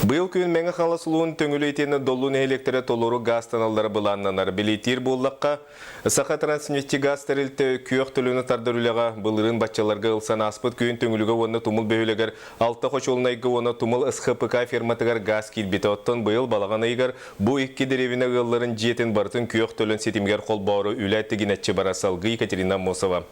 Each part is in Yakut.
Быйыл күн Мэҥэ Хаҥалас улууһун Төҥүлү итиэннэ Доллу нэһилиэктэрэ толору гаастаналлара былааннанар. Бэлиэтиир буоллахха, Сахатранснефтегаз тэрилтэ күөх төлөнү тардар үлэҕэ былырыын баччаларга ылсан ааспыт күһүн Төҥүлүгэ уонна Тумул бөһүөлэгэр алта хочуолунайга уонна Тумул СХПК ферматыгар гаас киирбитэ. Оттон быйыл балаҕан ыйыгар бу икки дэриэбинэ ыалларын дьиэтин барытын күөх төлөн ситимигэр холбоору үлэ тигинэччи барар. Салгыы Екатерина Аммосова.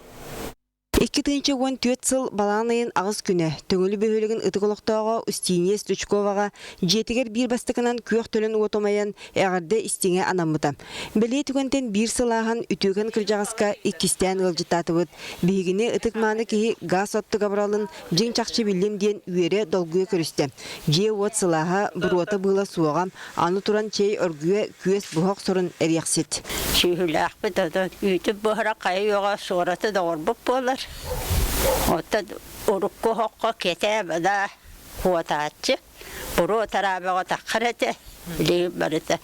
2014 сыл балаҕан ыйын аҕыс күнэ Төҥүлү бөһүөлэгин ытык олохтооҕо Устинья Стручковаҕа дьиэтигэр биир бастакынан күөх төлөн уот умайан, эҕэрдэ истиҥэ анаммыта. Бэлиэ түгэнтэн биир сыл ааһан үтүөкэн кырдьаҕаска иккистээн ыалдьыттаатыбыт. Биһигини ытык-мааны киһи гаас оттук абыралын дьиҥ чахчы биллим диэн үөрэ, долгуйа көрүстэ. Дьиэ-уот сылааһа, буруота-быыла суоҕа, аны туран чэй оргуйа, күөс буһа охсорун эриэхсит. Сүөһүлээхпит отон үүтү буһара хайа үөҕэ суораты доҕорбут буолар. Оттон урукку оһоххо кэтээ бада куотааччы, буруо тараабаҕа таххар этэ, билигин барыта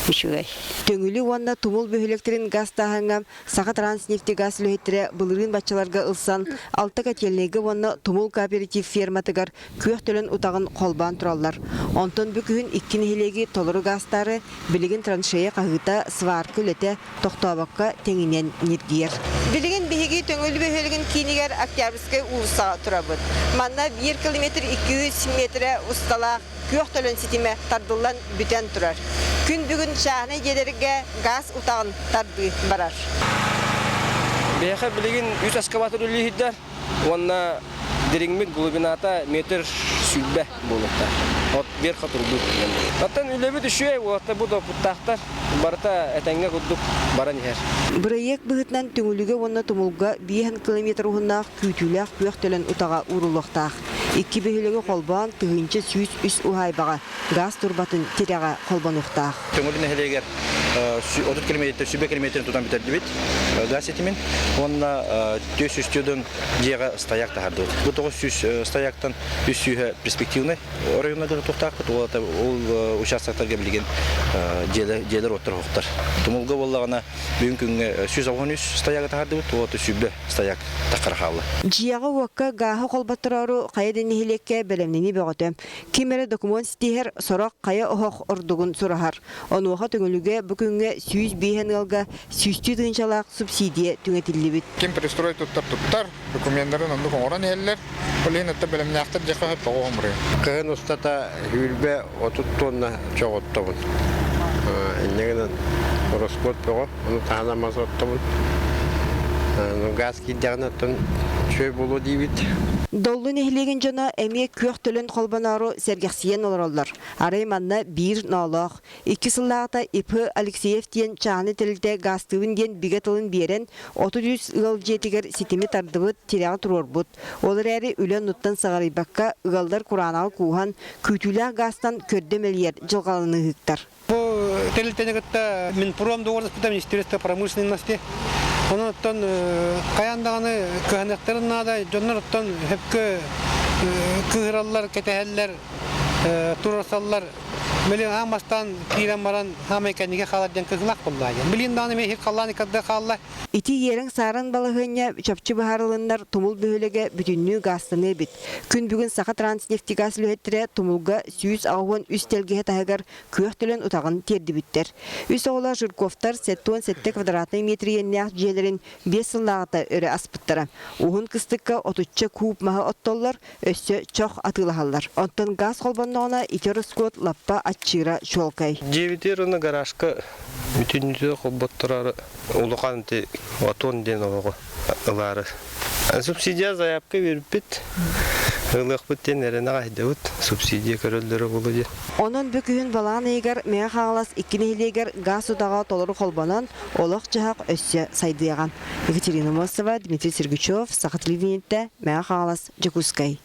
үчүгэй. Төҥүлү уонна Тумул бөһүөлэктэрин газ-тааһыҥҥа Сахатранснефтегаз үлэһиттэрэ былырыын баччаларга ылсан алта котельнайга уонна Тумул кооператив ферматыгар күөх төлөн утаҕын холбоон тураллар. Онтон бу күһүн икки нэһилиэги толору гаастаары билигин траншея хаһыыта, сварка үлэтэ тохтообокко тэҥинэн ньиргийэр. Билигин биһиги Төҥүлү бөһүөлэгин киинигэр Октябрьскай уулуссаҕа турабыт. Манна 1 километр 200 метрэ усталаах күөх төлөн ситимэ тардыллан бүтэн турар. Күн бүгүн чааһынай дьиэлэргэ гаас утаҕын тардыы барар. Биһиэхэ билигин үс эскаватор үлэлиирдэр уонна дириҥмит глубината метр 20 буолуохтаах. От биэр хотурбут. Оттон үлэбит үчүгэй, уолаттар бу доппуттаахтар. Барыта этэҥҥэ курдук баран иһэр. Бырайыак быһыытынан Төҥүлүгэ уонна Тумулга 5 километр уһуннаах күүтүүлээх күөх төлөн утаҕа ууруллуохтаах. Икки бөһүөлэги холбоон 1103 уһаайбаҕа гаас турбатын тирэҕэ холбонуохтаах. Төҥүлү нэһилиэгэр 30 километр, сүбэ километрин тутан бүтэрдибит газ ситимин уонна 400 дьиэҕэ стояк таһардыбыт. Бу 900 стояктан 300 перспективный оройуоннарга тутуохтаахпыт. Ол ол участоктарга билигин дьиэлэр уоттар оһохтор. Тумулга буоллаҕына бүгүн күҥҥэ 193 стоягы таһардыбыт, уоту сүбэ стояк таххара хаалла. Дьиэҕэ-уокка гааһы холботтороору хайа да нэһилиэккэ бэлэмнэнии бөҕөтө. Ким эрэ докумуон ситиһэр, сорох хайа оһох ордугун сураһар. Онуоха Төҥүлүгэ бу күҥҥэ 105 ыалга сүүстүү тыһыынчалаах субсидия түҥэтиллибит. Ким пристрой туттар туттар, докуменнарын оннук оҥорон иһэллэр. Ол иһин өттө бэлэмнээхтэр диэххэ сөп тоҕо оҥоруй. Кыһын устата сүүрбэ 30 тонна чох оттобун. Инньэ гынан ороскуот бөҕө, ону таһынан мас оттобун. Газ киирдэҕинэ оттон үчүгэй буолуо диибит. Доллу нэһилиэгин дьоно эмиэ күөх төлөн холбоноору сэргэхсийэн олороллор. Арай манна биир ноолоох. Икки сыллааҕыта ИП Алексеев диэн чааһынай тэрилтэ гаастыыбын диэн бигэ тылын биэрэн, 33 ыал дьиэтигэр ситими тардыбыт, тирэҕи туруорбут. Ол эрээри үлэ оннуттан сыҕарыйбакка, ыаллар кураанаҕы кууһан, күүтүүлээх гаастан көрдө мэлийэр дьылҕаланыыһыктар. Бу тэрилтэни кытта Минпром доҕордоспута Министерство промышленности. Онон оттон хайаан даҕаны кыһаныахтарын наада, дьоннор оттон сөпкө кыыһыраллар, кэтэһэллэр, туруорсаллар. Билин аан бастаан киирэн баран хаамай кэннигэ хаалар диэн кыһылаах буолла диэн. Билин даҕаны эмиэ халлаан иккарда хаалла. Ити иэрэҥ-сааран балаһыанньа чопчу быһаарылыннар Тумул бөһүөлэгэ бүтүннүү гаастаныа эбит. Күн бүгүн Сахатранснефтегаз үлэһиттэрэ Тумулга 183 тэлгэһэ таһыгар күөх төлөн утаҕын тиэрдибиттэр. Үс оҕолоох Жирковтар 77 квадратнай метр иэннээх дьиэлэрин биэс сыллааҕыта өрө аспыттара. Уһун кыстыкка отучча куб маһы оттоллор, өссө чох атыылаһаллар. Оттон газ холбонноҕуна ити ороскуот лаппа аччыыра чуолкай. Дьиэбитигэр уонна гаражка бүтүннүүтүгэр холботтороору улахан ити отон диэн оһоҕу ылаары. Субсидия заявка биэрбиппит. Ылыахпыт диэн эрэнэ аҕайдыбыт. Субсидия көрөллөрө буолуо диэн. Онон бу күһүн балаҕан ыйыгар Мэҥэ Хаҥалас икки нэһилиэгэр газ утаҕа толору холбонон, олох-дьаһах өссө сайдыаҕа. Екатерина Мосова, Дмитрий Сергучев, Саха телевидениетэ, Мэҥэ Хаҥалас, Дьокуускай.